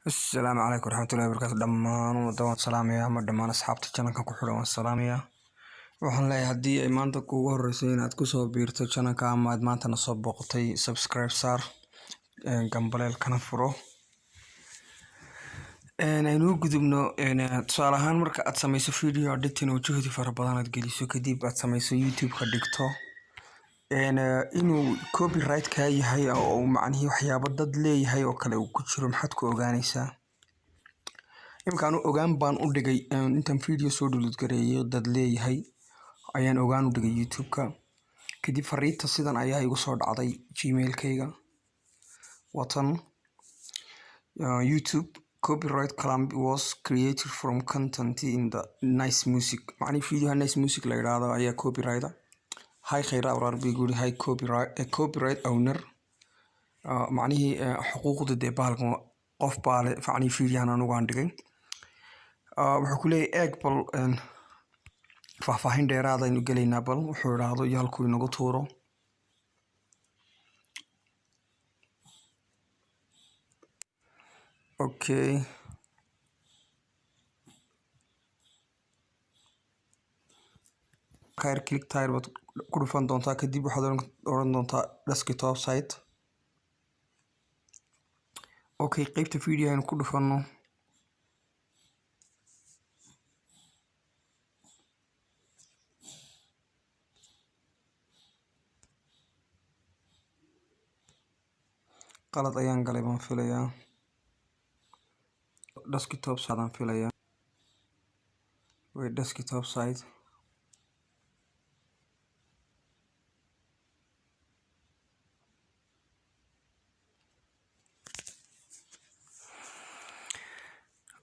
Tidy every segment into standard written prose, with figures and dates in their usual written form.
Asalaamu calaykum waraxmatullahi wabarakaatu. Dhammaan ummadda waan salaamayaa, ama dhammaan asxaabta channelkan ku xidhan waan salaamayaa. Waxaan leeyahay, haddii ay maanta kuugu horreysay inaad kusoo biirto channelka ama aad maanta na soo booqatay, subscribe saar, gambaleelkana furo. Aynu u gudubno. Tusaale ahaan, marka aad sameyso video editing oo juhdi fara badan aad geliso, kadib aad sameyso, YouTube-ka dhigto, inuu copyright kaa yahay oo uu macnihii waxyaabo dad leeyahay oo kale uu ku jiro, maxaad ku ogaanaysaa? Imika anu ogaan baan u dhigay. Intaan video soo download gareeyo dad leeyahay ayaan ogaan u dhigay YouTube-ka. Kadib fariinta sidan ayaa igu soo dhacday Gmail-kayga. Watan "YouTube copyright claim was created from content in the Nice Music". Macnihi videoha Nice Music la yidhaahdo ayaa copyright. "Hi Khayra Abraar," bay guri, "hi copyright owner". Macnihii xuquuqda dee bahalkan qof baa le, macnihii videohan anigu aan dhigay. Wuxuu ku leeyahay, eeg bal faahfaahin dheeraad aynu gelaynaa, bal wuxuu idhaahdo iyo halkuu inagu tuuro. Okay, right click tire baad ku dhufan doontaa, kadib waxaad oran doontaa desktop site. Okay, qeybta video aynu ku dhufano. Qalad ayaan galay baan filayaa. Desktop site aan filayaa, way desktop site.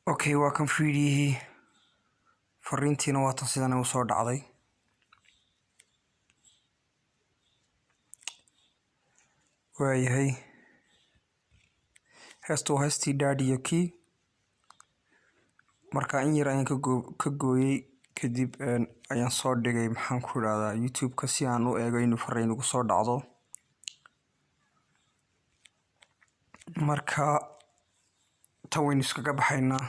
Okay, waa kan fiidiyihii. Fariintiina waa tan, sidan u soo dhacday. Waayahay, heestu waa heestii Daddy Yankee. Marka in yar ayaan ka gooyey, kadib ayaan soo dhigay, maxaan ku idhahdaa, YouTube-ka, si aan u eego inuu fariin igu soo dhacdo. Marka tan waynu iskaga baxaynaa,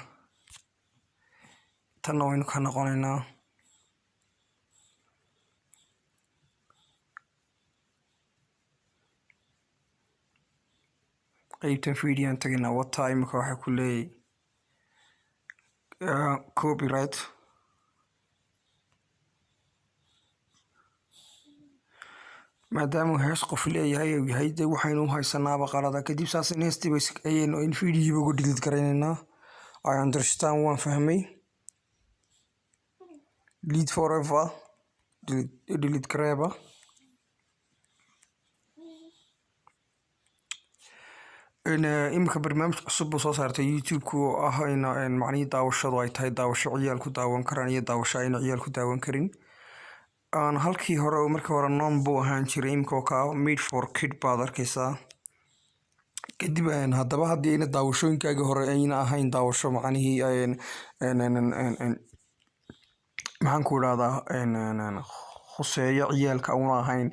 tanna waynu ka noqonaynaa. Qeybtan videoan tagaynaa. Wata imika waxay ku leeyahay copyright. Maadaama hees qof leeyahay uu yahay, dee waxaynu u haysanaaba qalada. Kadib saas in heestiiba ayaynu in videoba uga delete garaynaynaa. I understand, waan fahmay. Delete forever, delete gareeba. Imika barnaamij cusub buu soo saartay YouTube-ku oo ah in macnihii daawashadu ay tahay daawasho ciyaal ku daawan karaan iyo daawasho ayna ciyaal ku daawan karin. Aan halkii hore, markii hore none buu ahaan jiray, imika oo kaa made for kid baad arkaysaa. Kadib haddaba haddii ayna daawashooyinkaagii hore ayna ahayn daawasho macnihii, maxaan ku idhahdaa, khuseeyo ciyaalka una ahayn,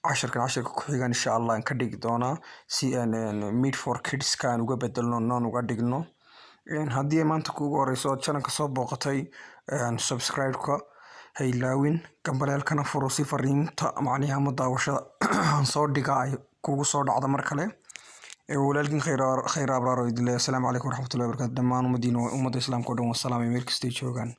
cashirkan cashirka ku xigan insha Allah aan ka dhigi doonaa si made for kids-ka aan uga bedelno, none uga dhigno. Haddii ay maanta kuugu horeyso ood channelka soo booqatay, subscribe-ka ha ilaawin, gambaleelkana furo, si fariinta macnihi ama daawashada aan soo dhiga ay kugu soo dhacdo mar kale. Walaalkiin Khayr Abraar oo idin leeyahay, asalaamu calaykum waraxmatullahi wabarakatu. Dhammaan ummadiina, ummadda islaamka oo dhan wasalaamay meel kastay joogaan.